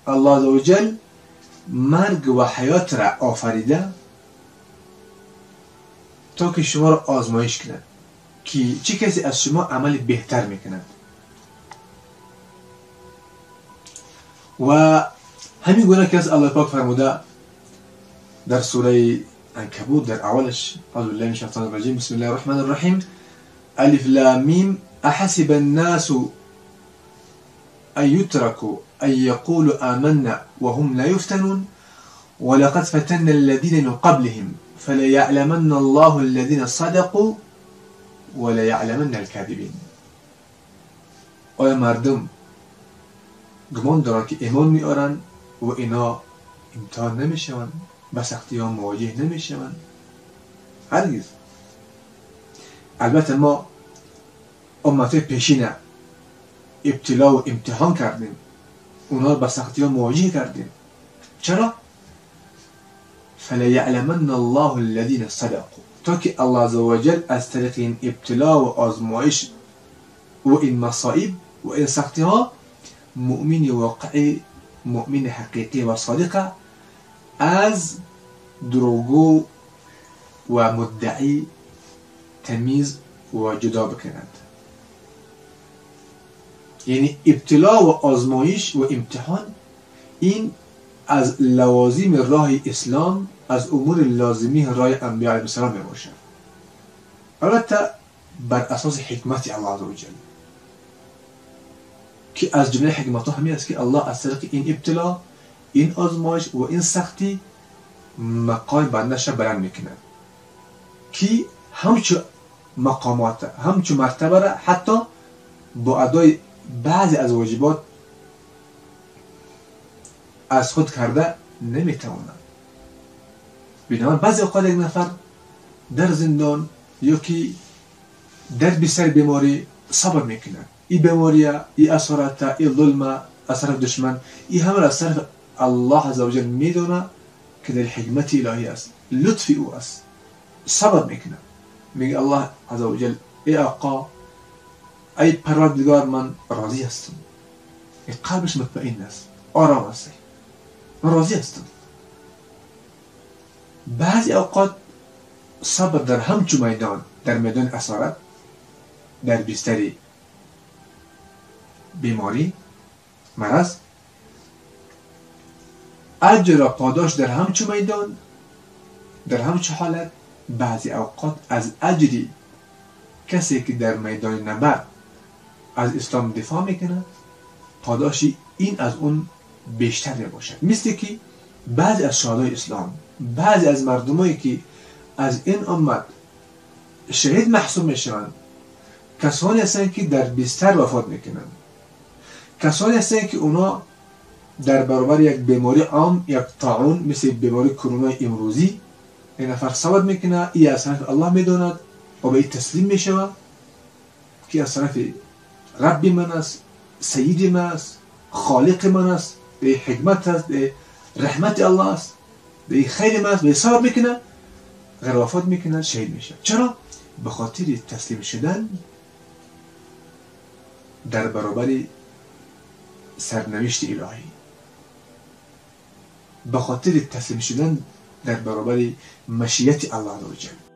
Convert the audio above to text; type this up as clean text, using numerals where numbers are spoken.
الله عزوجل مرگ و حیات را آفریده تا که شما را آزمایش کند که چه کسی از شما عمل بهتر میکند. و همین گونه که از الله پاک فرموده در سوره عنکبوت در اولش، اعوذ بالله من الشیطان الرجیم، بسم الله الرحمن الرحیم، الف لام میم، احسب الناس ان يتركوا ان يقولوا آمنا وهم لا يفتنون ولقد فتنا الذين من قبلهم فليعلمن الله الذين صدقوا وليعلمن الكاذبين. آیا مردم گمان دارن که ایمان میارن و اینا امتحان نمیشوند، به سختی ها مواجه نمیشوند؟ هرگز. البته ما امت پیشین ابتلا و امتحان کردیم، اونا رو به سختی ها مواجه کردیم. چرا؟ فلیعلمن الله الذین صدقوا، تا که الله عزوجل از طریق این ابتلا و آزمایش و این مصائب و این سختی ها مؤمن واقعی، مؤمن حقیقی و صادقه از دروغگو و مدعی تمیز و جدا بکند. یعنی ابتلا و آزمایش و امتحان این از لوازم راه اسلام، از امور لازمی راه انبیاء علیهم السلام می باشد. البته بر اساس حکمت الله عزوجل که از جمله حکمت ها همین است که الله از طریق این ابتلا، این آزمایش و این سختی مقام بندش را بلند میکند که همچو مقامات، همچو مرتبه را حتی با ادای بعضی از واجبات از خود کرده نمیتواند. بنابراین بعضی اوقات یک نفر در زندان یا که در بستر بیماری صبر میکند، این بیماری، این اسارت، این ظلم از طرف دشمن، این همه از طرف الله عزوجل میدونه که در حکمت الهی است، لطف او است، صبر میکنه. میگه الله عزوجل ای آقا، ای پروردگار، من راضی هستم. این قلبش مطمئن است، آرام است، من راضی هستم. بعضی اوقات صبر در همچو میدان، در میدان اسارت، در بستر بیماری، مرض، اجر و پاداش در همچو میدان، در همچو حالت، بعضی اوقات از اجری کسی که در میدان نبرد از اسلام دفاع میکنه، پاداشی این از اون بیشتر میباشد. مثل که بعضی از شهدای اسلام، بعضی از مردمایی که از این امت شهید محسوب میشوند، کسانی هستند که در بستر وفات میکنند، کسانی هستند که اونا در برابر یک بیماری عام، یک طاعون مثل بیماری کرونا امروزی، این نفر صبر میکنه، ای از طرف الله میداند و به این تسلیم میشود که از طرف رب من است، سید من است، خالق من است، به حکمت است، به رحمت الله است، به خیر من است، به صبر میکنه، غیر وفات میکنه، شهید میشه. چرا؟ به خاطر تسلیم شدن در برابر سرنوشت الهی، به خاطر تسلیم شدن در برابر مشیت الله عزوجل.